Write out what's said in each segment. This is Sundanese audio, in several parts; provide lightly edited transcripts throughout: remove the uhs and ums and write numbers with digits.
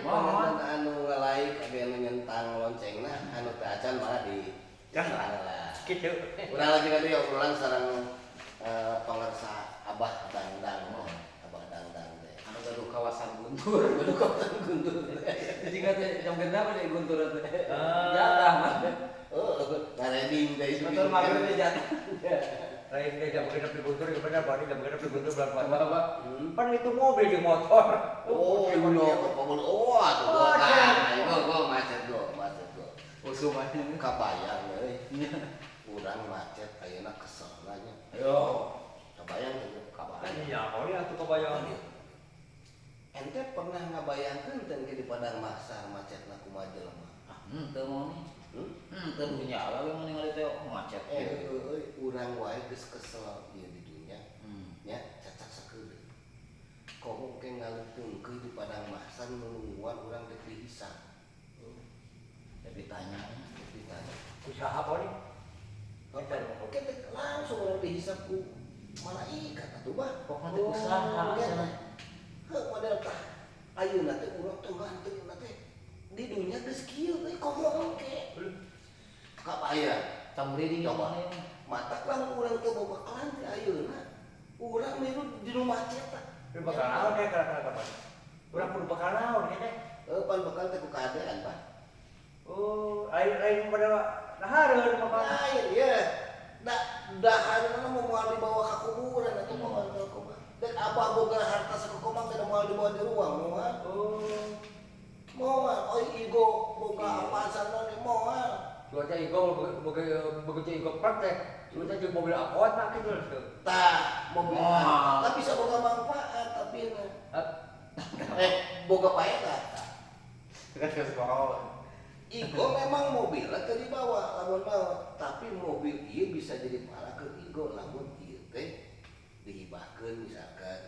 Mohon. Panginten anu nge-like, aya anu nyentang loncengna, anu teu acan malah di Kan. lah. Gitu. Urang lagi tadi obrolan sareng pangersa Abah Dangdang. Abah Dangdang teh. Anu gaduh kawasan Guntur. Gaduh kawasan Guntur. Jika teh jam genap di Guntur teh. Ah. Jatah mah. Oh, ngareding teh. Motor magrib teh jatah. Lain dia jam genep di Guntur, ya bener, berarti jam genep di Guntur bulan puasa. Apa? Pan itu mobil di motor. Oh, iya, pokoknya oh, atuh Oh, gua cek. kan. Go, go, macet go, macet go. Usum aja. Kabayang euy. Urang macet ayeuna kesel nya. Ayo. Kabayang teu? Kabayang. Iya, kalau dia atuh kebayang. Ente pernah ngabayangkeun teu di padang mahsyar macetna kumaha jelema? Ah, henteu mau nih. Hmm? Henteu dunya we mun ningali teh macet. Eh, euy, urang wae geus kesel ieu di dunya. Nya cacak sakedeung. Komo ke ngaleuteungkeun di padang mahsyar nungguan urang dek dihisab. Jadi tanya. Dek ditanya. Usaha apa nih? Oke, teh langsung urang dihisab ku malaikat atuh bah. Pokoknya teh usaha Iya, cenah. Heuh, model tah. Ayeuna teh urang teh ngantri teh di dunya geus kieu euy, komo engke. Kabayang. Tamri di Coba. mana? Matak lamun urang teu boga bakalan teh ayeuna. Urang milu di nu macet tah. Lu bakal naon kayak kira-kira kapan? Urang kudu bakal naon kayak teh. Heuh, pan bekal teh ku keadaan, Pak. Oh, lain lain pada dahareun bakal. Lain ya. Da dahareunna mah moal dibawa ka kuburan atuh moal ka kuburan. Dek abah boga harta sakokoma teh moal dibawa di ruang moal. Oh, Moal, oi igo boga apaan sana nih moal. Cuaca igo boga boga igo prak teh. Cuaca jeung mobil angkot mah kitu tuh. Tah, mobil Moal. tapi bisa boga manfaat tapi na. Ah, Eh, boga paedah. Kan geus poho. Igo memang mobilnya teu dibawa lamun mau, tapi mobil ieu bisa jadi pahala ke igo lamun ieu teh dihibahkeun misalkan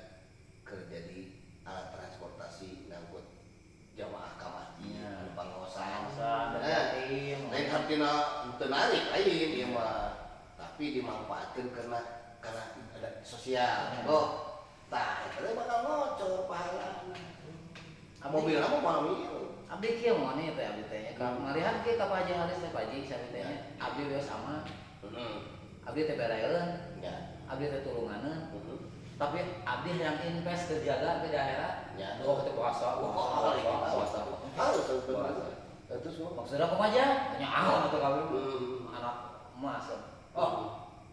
keur jadi alat transportasi ngangkut jamaah ka masjid, Iya. anu pangaosan. Pangaosan, Nah, yatim. lain artina teu narik lain ieu mah, tapi dimanfaatkeun karena ada sosial. Oh, tah eta teh bakal ngocor pahalana. Mobilna mah moal milu. Abdi kieu mau nih teh abdi teh nya. Malihan kieu ka Pak Haji Haris teh, Pak Haji sabi teh nya. Abdi we sama. Abdi teh beraeun, abdi teh tulunganeun. Tapi abdi yang invest ke jaga ke daerah. Oh, teh puasa, Oh, puasa, puasa, puasa. Harus harus benar. Itu semua. Maksudnya kumaha aja? Nya ahon atuh kawin. Anak emas. Oh,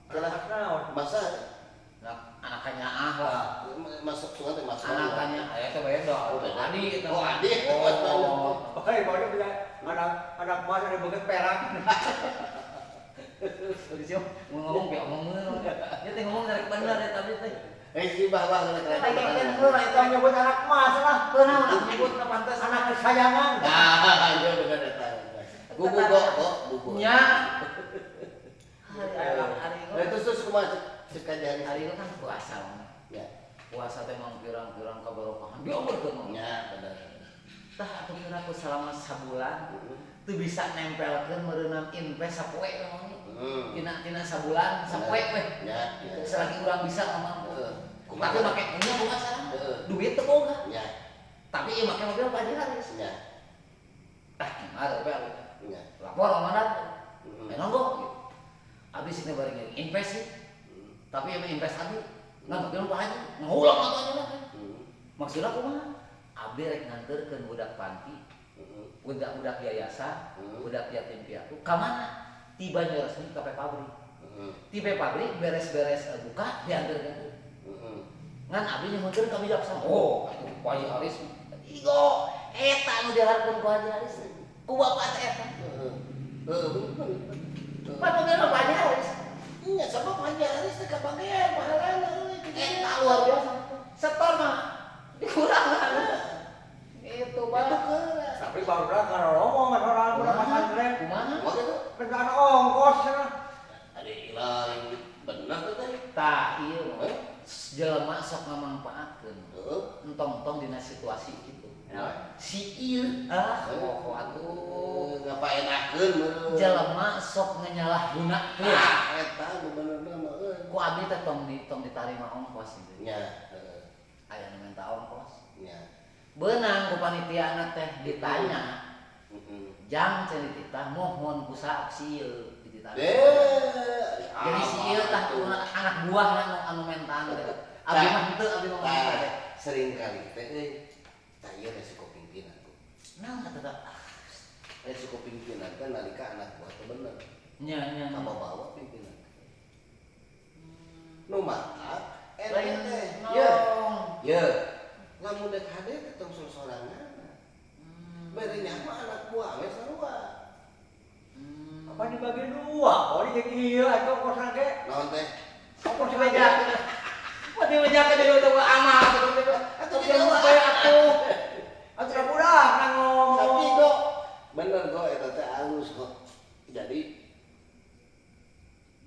Karena anak naon? masa Anak anakannya ah lah. Masuk sungai teh masuk. Anakannya aya teh beda. Oh, beda. Adi eta. Oh, adi. Oh. Oh, iya, baru punya anak anak emas ada banget perak. Terus sih mau ngomong biar ngomong. Dia teh ngomong dari bener ya tapi teh. Eh si bah bah kena Lagi kan heula Itu eta nyebut anak emas lah. Kunaon anak nyebut na pantes Anak kesayangan. Nah, iya bener eta. Bubu go, go, bubu. Nya. Hari hari Nah, terus terus kumaha cek cek aja hari. Hari itu kan puasa. Ya. Puasa teh mang pirang-pirang kabarokahan. Diomongkeun mah. Ya, bener. Tah atuh kira selama sabulan teu bisa nempelkeun meureunan invest sapoe memang. Tina tina sabulan sapoe weh. Ya. Selagi urang bisa ngomong. Heeh. Kumaha? Tapi make nya kumaha cara? Heeh. Duit teu boga. Ya, Tapi ieu make mobil Pak Haji Haris. ya, Tah gimana we ya. Lapor komandan. Eh nonggo gitu. Abdi sini bari invest sih. Tapi yang invest abdi nggak mobil Pak Haji. Ngulang atuh aja lah. Maksudnya kumaha? Abdi rek nganterkeun budak panti, budak-budak yayasan, budak yatim piatu, ka mana? Ti Banyuresmi ka pabrik. Ti pabrik beres-beres buka diantarkeun. Ngan abdi nyuhunkeun ka bijaksana. Oh, atuh Pak Haji Haris. Igo, eta anu diharapkeun ku Haji Haris. Ku bapak teh eta. Heeh. Heeh, bener. Pan mobil Pak Haji Haris. Nya sabab Pak Haji Haris teh kabagean pahalana euy. Eta luar biasa. Setor mah dikurangan. Itu Itu Pak. keras. Tapi baru lah kalau ngomong kan orang udah pesantren. Kumaha? Kumaha gitu? Kendaraan ongkos cenah. Ada ilang bener tuh teh. Tah ieu Eh? Jelema sok ngamangpaatkeun. Heeh. Entong-entong dina situasi gitu. Ya. Si ieu ah pokok atuh Ngapaenakeun meureun. Jelema sok ngenyalahgunakeun. Ah, eta nu benerna mah euy. Ku abdi teh tong di tong ditarima ongkos gitu. Nya, heeh. Aya nu minta ongkos. Nya. Beunang ku panitia teh ditanya. Jang cenah dititah mohon ku saksi ieu dititah. Jadi si ieu tah anak buah anu mentan teh. Abdi mah henteu, abdi mah Tah, teh. Sering kali teh euy. Tah, ieu resiko pimpinan ku. Naon kata teh? Resiko pimpinan teh nalika anak buah teh bener. Nya nya. Nya. Kabawa pimpinan. Nu matak eta Lain teh. Ye. nolong. Ye. Lamun dek hade teh tong sorangan. Bere nyaho anak buah we sarua. Apa dibagi dua? Oh, ini jadi iya atau kosan ge? Naon teh? Apa sih beda? Wah, dibejakeun jadi untuk amal gitu. Atuh Atuh dibawa. atuh. Atuh udah budak kan ngomong. Tapi kok bener kok eta teh halus kok. Jadi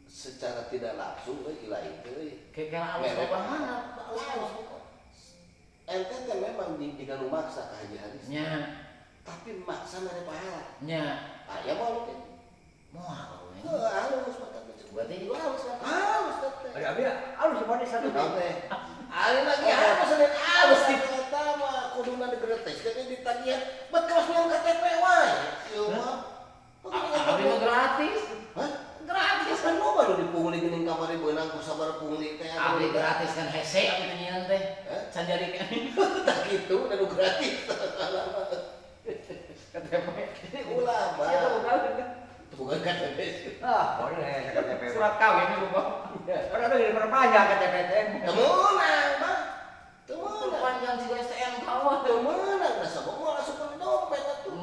secara tidak langsung euy ilahi teh euy. Kayak alus Merek. loba mana? Alus alus kok. Ente teh memang di jika nu maksa ka Haji Haris. Nya, Tapi maksa mere pahala. nya. Aya moal gitu. Moal we. Heuh, halus mata teh. Berarti juga halus lah. Halus teh. Ada abi alus semuanya satu. Naon teh? Ari lagi halus dan halus eta mah kuduna digretes jadi ditagihan bet kaos nyang KTP wae. Ieu mah. Abdi mah gratis. Hah? Gratis. Kan loba nu dipungli geuning kamari beunang ku sabar pungli teh. Abdi gratis kan hese abdi teh nyieun teh. Hah? Can jadi kan. Tak gitu, dan nu gratis. KTP. Ulah, Bah. Siapa bukan? Itu bukan KTP sih. Ah, boleh KTP. Surat kawin itu Bang. Kan ada di perpanjang KTP teh. Teu meunang, Bah. Teu meunang. Panjang juga STNK mah. Teu meunang, da sabab moal asup kana dompet atuh.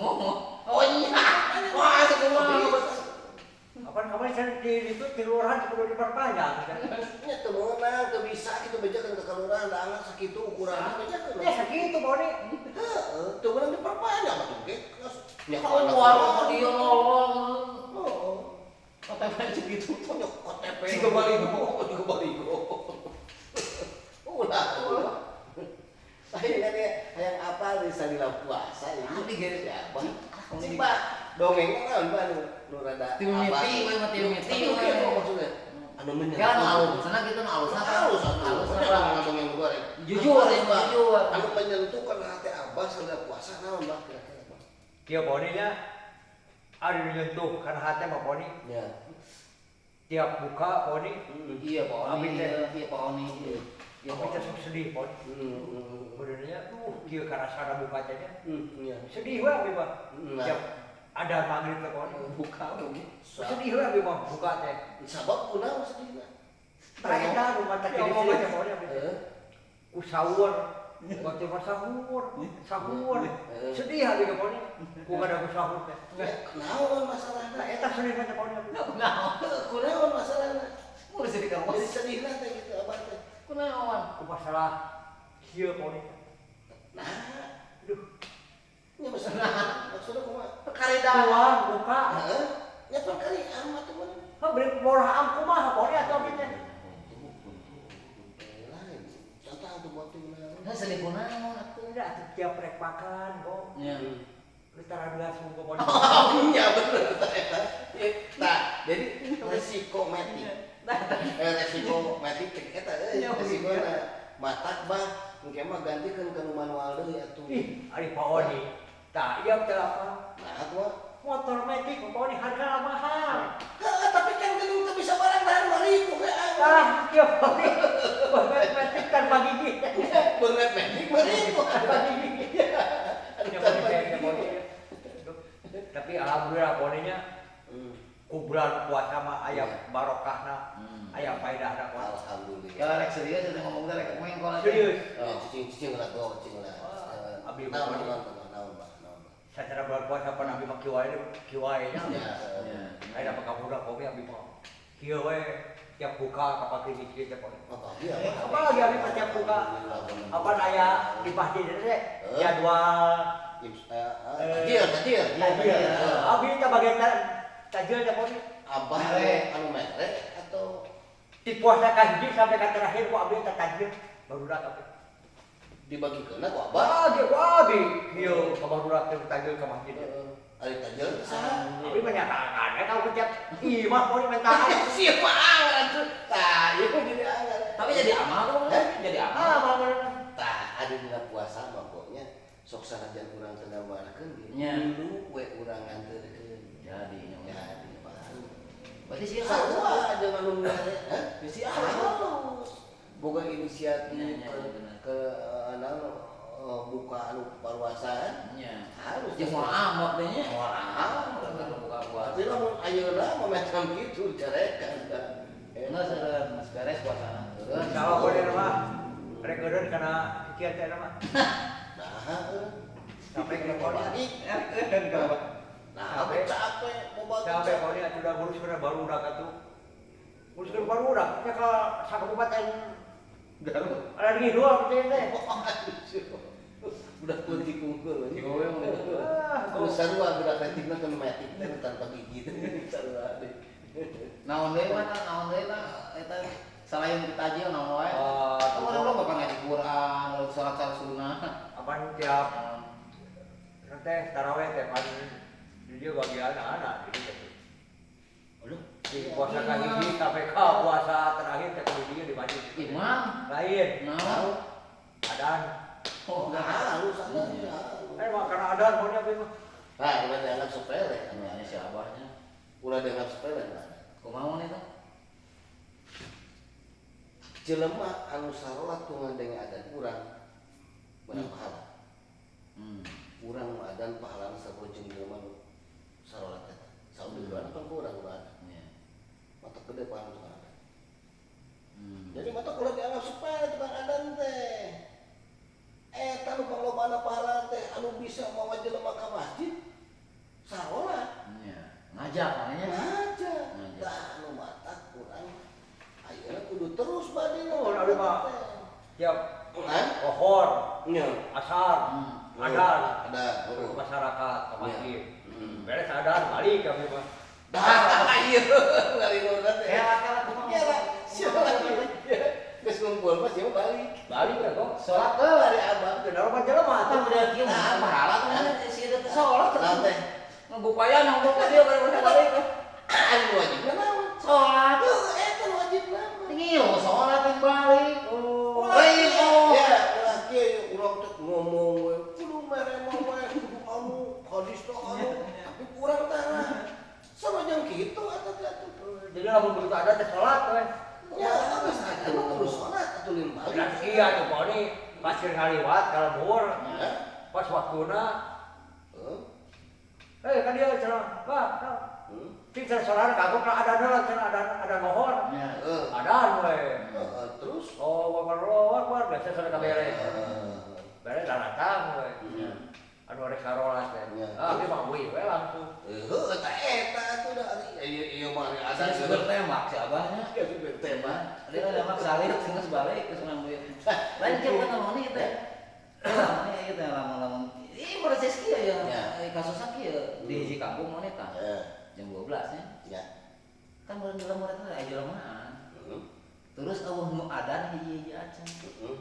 Oh iya. Wah, sekumaha. Apa kemarin saya di itu di kelurahan kudu diperpanjang. Nya teu meunang, teu bisa kitu bejakeun ka kelurahan da anggar sakitu ukuranna bejakeun. Ya sakitu Boni. Heeh, teu meunang diperpanjang atuh ge. Nya Kalau warung dia nolong. Heeh. KTP segitu. Nya KTP. Siga baligo. Siga baligo. Ulah, ulah. Saya kan ya, hayang apa di salila puasa ini. Abdi ge. Siapa? Cik, Pak, dongengnya naon, Pak, nu nu rada Ti mimiti we mah ti mimiti Tapi we. kieu maksudnya. Anu menyentuh. Ya anu alus, cenah gitu nu alus. Halus atuh. Alus Maksudnya apa? dongeng goreng. Jujur, Anu, Pak. jujur. Anu menyentuh kana hati Abah salila puasa naon, Pak, kira-kira, Pak? Kieu Boni nya ada nyentuh kana hati mah Boni. Ya. Tiap buka Boni, Iya, Pak Oni. Abi teh. Iya, Pak Oni. Iya, abi Pak teh Oni. sok sedih Boni. Benernya, kieu karasana buka teh nya. Iya. Sedih we abi mah. Nah. Tiap ada maghrib teh Boni. Buka we. Sedih we abi mah buka teh. Sabab kunaon sedihna? Tah eta nu mata Ya, jadi ngomong sedih teh Boni abi teh. Heeh. Ku sahur, waktu mah sahur, sahur. Sedih abi ke Boni. Ku kada ku sahur teh. Ya, kunaon masalahna? Tah eta sedih teh Boni abi. Kunaon? Heuh, kunaon masalahna? Mun sedih ka Jadi sedihna teh gitu Abah teh. Kunaon? Ku masalah kieu Boni. Nah, Aduh, nya masalah. Maksudna kumaha? Kareda. uang buka. Heeh. Nya pan kali amat tuh mun. Hah, beli murah am kumaha Boni atuh abi teh. Lain. Contoh atuh buat naon. Nah, sedih kunaon atuh. Udah atuh tiap rek makan kok. Nya. Litara gelas muka Boni. Oh, iya bener tah eta. Nah, jadi resiko metik. Resiko metik teh eta euy, Ya, resikona. Matak bah, engke mah gantikeun ka nu manual deui atuh. Ih, ari Pak Oni. Tah, ieu teh apa? Nah, kumaha? Motor metik Pak Oni harga mahal. Heeh, tapi kan geuning teu bisa barang dahar 2000 we. Tah, kieu Pak Oni. Banget metik tanpa gigi. Beungeut metik 2000. Tanpa gigi. Aduh, Ya, tanpa Boni, gigi. ya, Boni. Tapi alhamdulillah Boninya ku bulan puasa mah aya barokahna, aya faedahna kuat. Alhamdulillah. Kalau rek serius itu ngomong teh rek mengkol teh. Serius. Ya, cicing-cicing lah tuh, cicing lah. Abi Naon, bukan. naon, naon, naon, Bah, naon, Bah. Sacara bulan puasa pan abi mah kieu wae, kieu wae nya. Ya, Ya. Aya apa kabudak kopi abi mah. Kieu we tiap buka kapake masjid teh Boni. apa iya, Bah. Apalagi abi mah tiap buka. Alhamdulillah, bener. Apa aya di masjid teh jadwal Tajil, tajil. tajil. Abi teh bagian tajil teh Boni. Abah Mere. anu mere atau Di puasa ka hiji sampai ka terakhir ku abi teh tajil barudak abi. dibagikeun ku abah? Bagi ku abi kieu ka barudak teh tajil ka masjid. Heeh. Ari tajil teh saha? Abi mah nyata kan kalau tiap imah Boni mentaan. Siapa angan atuh? Tah, ieu mah jadi angan. Tapi jadi amal dong, Hah? jadi amal. Ah, mah Tah, ada dina puasa mah pokoknya Sok sanajan urang teu ngamarkeun ge. Nya. Dulu we urang nganterkeun. Jadi nya. Jadi Pak. Berarti sih Sarua aja anu mere. Hah? Bisi Halus. Boga inisiatif Nya, nya, ke bener. ke naon buka anu paruasan. Nya. Halus. Jeung moal amok teh nya. Moal amok. Buka puasa. Tapi lamun ayeuna mah macam kitu carekan da. Enggak seureun, geus beres puasana. Eureun. Kalau boleh mah rek eureun kana kikian teh mah. Nah, eureun. Sampai ke poni. Balik. Eureun ka. Nah, capek, boba Sampai poni atuh udah nguruskeun barudak atuh. Nguruskeun barudak nya ka sakabupaten Garut. Ada ngidul teh teh. Udah kunti kungkul. Kieu we mah. Ah, Terus sarua budak letikna teu metik teh tanpa gigi teh sarua deh. Naon deui mah naon deui mah eta selain ditajil naon wae. Ah, Kan urang bapak ngaji Quran, lalu salat-salat sunnah. Apaan tiap teh taraweh teh pan di dia bagian anak jadi teh. Aduh, Di puasa kahiji sampai ka puasa terakhir teh kudu dia di masjid. imam. Lain, Naon? adan. Oh, Nah, halus ada. Eh mah karena adan pokoknya abi mah. Nah, ulah dianggap sepele. Namanya si abahnya. Ulah dianggap sepele lah. Kumaha eta? Jelema anu sarolat tu ngadenge adan urang menang pahala. Urang nu adan pahalana sarua jeung jelema nu sarolat eta. Saur di kan ku urang nu adan. Nya. Mata gede pahala tukang adan. Jadi mata ulah dianggap sepele tukang adan teh. Eta nu panglobana pahala teh anu bisa mawa jelema ka masjid sarolat. Nya. Ngajak makanya. Ngajak. Ngajak. Tah anu matak urang ayeuna kudu terus bade. Oh, abdi mah. Tiap Hah? lohor, Nya. asar, adan Ada. ke masyarakat, ke masjid. Hmm. Beres adan balik kami mah. Dah, iya, lari lurah teh. Kela kela kumaha? Kela, siapa lagi? Geus ngumpul mah siapa balik. Balik ya kok. Salat Heuh, heula. ari abang. Kenapa mah jelema Atuh atuh. udah kieu mah pahala kan si eta teh salat. Naon teh? Ngupaya nongkrong ka dieu bari balik. Anu wajibna naon? Salat. Heuh, eta wajibna mah. Ngilu salat yang balik. Oh. Lain oh. Ya, ulah kieu urang teh ngomong we, kudu mere mah we, kudu anu, hadis teh anu, tapi kurang tara. Sama jeung kitu eta teh atuh. Jadi lamun begitu ada teh salat we. Ya, geus ada mah kudu salat atuh lain balik. Dan iya tuh poni pas keur ngaliwat ka lembur, Ya. pas waktuna Heuh. eh kan dia cenah, Pak, Hmm. cing cenah salat kagok lah adan heula cenah adan adan lohor. Nya. Heuh. Adan we. Heeh, terus Oh, Akbar Allahu Akbar, biasa sana kaberes. Heeh. Beres datang we. Nya. Anu rek sarolat teh. Ya. Ah, dia mah we langsung. Heuh, eta eta atuh da ari ieu ieu mah ari Ada adan supir tembak si abahnya. Ya supir tembak. Dia kan tembak salib terus balik ke Sunan Buyut. Lain kieu kan lamun ieu teh. Lamun ieu teh lamun-lamun. Ih proses kieu ya. Ya. Kasusna kieu di hiji kampung mun eta. Ya. Jam 12 nya. Ya. Kan mun di lembur eta aya jelemaan. Heeh. Terus eueuh nu adan hiji-hiji acan. Heeh.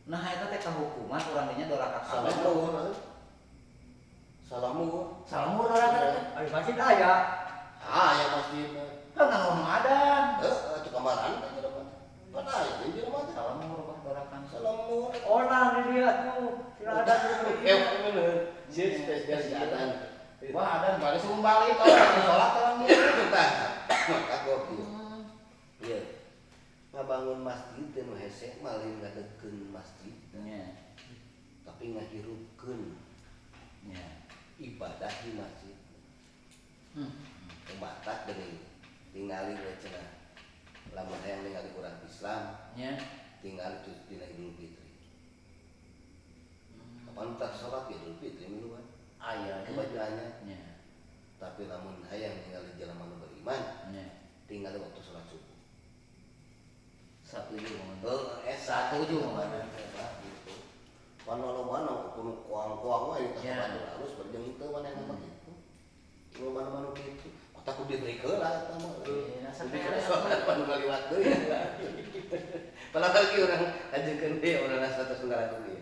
Nah eta teh kahukuman urang dinya doraka Salah kabeh. muhur. Salah muhur. Salamur doraka teh. Ari masjid aya. Ah, ya masjid. Kan ngan nu adan. Heeh, atuh kamaran teh jelema teh. Pan aya deui jelema teh. Salamur bah dorakan. Salah muhur. Onang di dia tuh. Cenah adan dulu. Eh, bener. Sieun spesial si adan. Wah, adan balik sebelum balik kalau sholat orang gitu. Tah, maka gokil. Ieu. Ngabangun masjid teh nu hese mah lain ngadegkeun masjid, Nya. tapi ngahirupkeun Nya. ibadah di masjid. Matak geuning tingali we cenah. Lamun hayang ningali urang Islam, Nya. tingali tu dina Idul Fitri. Kapan tah salat ge Idul Fitri miluan. Aya Ke baju anyar. Nya. Tapi lamun hayang ningali jelema nu beriman, Nya. tingali waktu salat subuh. Satuju momen. Heuh, eta Satuju momen. eta gitu. Pan loba-lobana kudu koang-koang wae tah Ya. batur alus berjeng teu manehna mah kitu. Loba-loba nu kitu. Kota kudu diberi heula eta mah. Iya, nah, Diberi sampai- soalna pan ngaliwat deui. Padahal lagi urang ajeunkeun deui urang 100 deui.